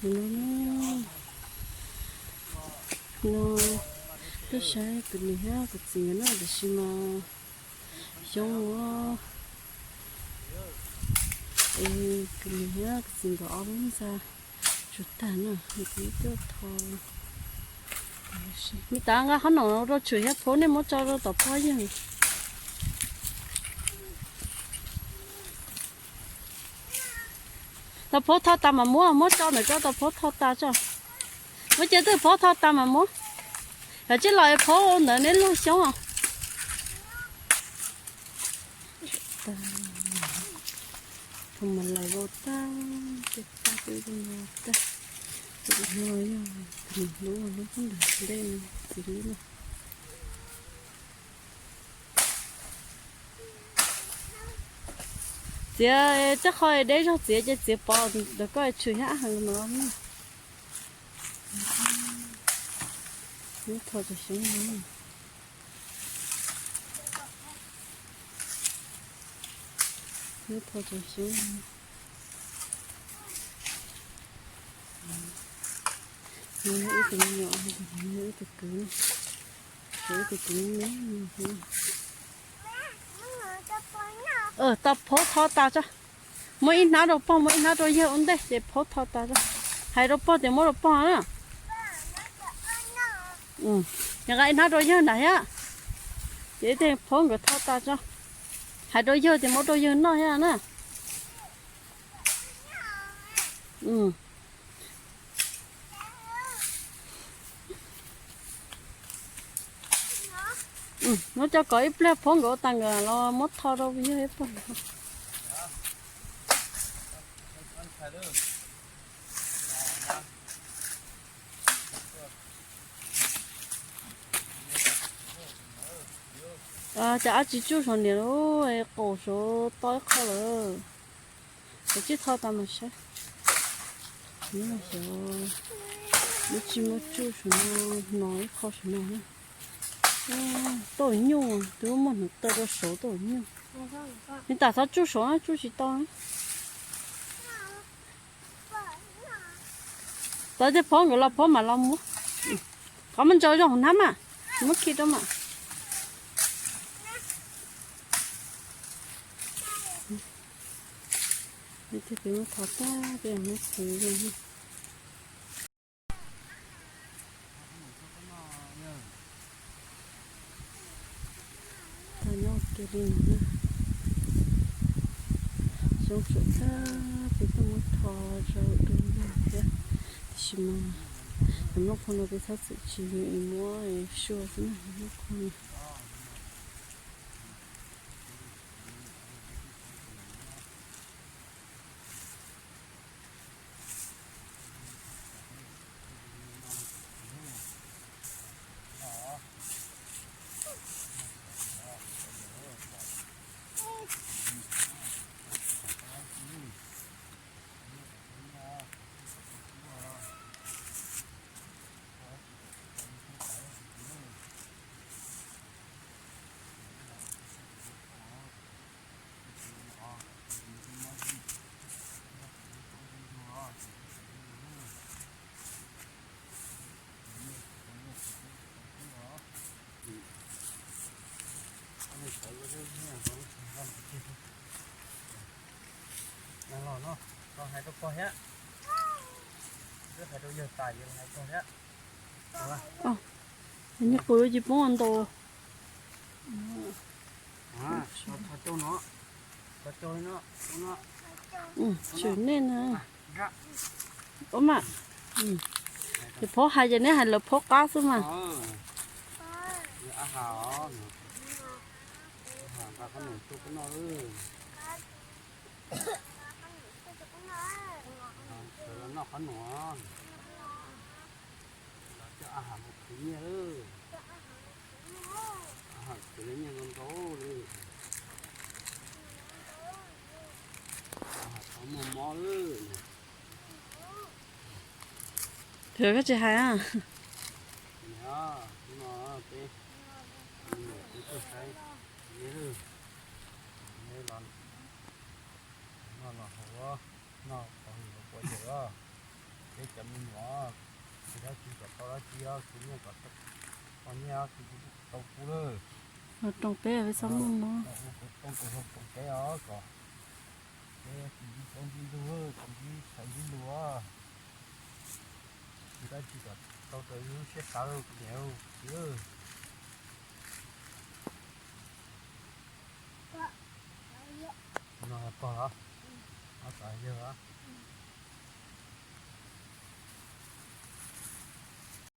No, no, tuaj saib kuv niam thiab kuv txiv nkawd na, tiam sis mas xyoob ua, es kuv niam thiab kuv txiv nkawd ob lub ntxa tsuas tag na, kuv tuaj tho. Me tas nqa qhob noom rau tshwm thiab, phaub nej muab tso rau tom pob yawg. Tau phaub tho tas mas muab, muab tso ntawm ko, tau phaub tho tas tso. Muab cia twb phaub tho tas mas muab. Yog tsis los es phaub ntawd neb luag xyoob os. Thaum mas lawv ua tag, ces tag peb ua tag. Ces no yog tus hlub lub phab ntawd ntej no, txiv hlub no. Txiav tej qho deb zog txiav ces txiav pov ntawm koj tshwm thiab ab heev no. Muab tho cov xyoob no. Muab tho cov xyoob no. Ib tug me nyuam, ib tug kwv, ib tug kwv me. Tau phaub tho tas tso. Muab ib hnab rau pog, muab ib hnab rau yawg ua ntej ces phaub tho tas tso. Hais rau pog tias muab rau pog na. Nqa ib hnab rau yawg nram thiab. Ces ib teg phaub nkawd tho tas tso. Hais rau yawg tias muab rau yawg noj thiab na. Muab coj kom ib pliag phaub nkawd ua tas nkawd los muab tho rau yawg ib pliag. Cas ab tsi tsuj saum niam lub qaum saud tob ib qho lawm. Kav tsij tho tas mas saib. Nyob xyov lub tsi muaj tsuj saum no, hno ib qho saum no na. Tau nyuj, twb muaj hnub tawm rau saud tau nyuj. Nws tas txhob tsuj saud na, tsuj tsis tau na. Tau tej phaub nkawd los phaub mam los muab. Qhov muaj ntsaws zoo hauv hnab mas, muab khi rau mas. Ib tug twb muab thov tag, ib tug muab txwv zoo. Tau nyob ua ke li no na. Xyoob tsuas tag ces tuaj muab tho rau dua yawg thiab. Tiam sis mas cov nplooj qhua no peb txhob txwm tsis, muab sua xwb na, nplooj qhua no. Los no, los hais rau pog thiab. Twb hais rau yawg tas, yawg hais pog thiab. Nws qus tsis poob ntau. Tsis nej na. Ua mas, ces phaub hais ces neb hais lawv phaub qab xwb mas. Los coj a has mus khwv nyiaj lawm. A has khwv lawv nyiaj ntau ntau li. A has thov muaj mob lawm. Koj tsis hais. Nim no peb, peb tuaj saib, neb los, noj los haus, noj qhov hwm los pov yawg os. Peb cov me nyuam, tsis dab tsi kom tau dab tsi os, khwv nyiaj kom tau nyiaj, khwv tsis tau pub lawm. Los roos peb peb txhob muaj mob. Kuv roos kuv hluas roos peb os, kom peb tsis ntsib tsaus ntsib ntug, tsis ntsib tshais ntsib lus os. Tsis dab tsi kom tau raws yus lub siab xav, kuv niam kuv txiv. No yog pog los? Ob txhais yawg.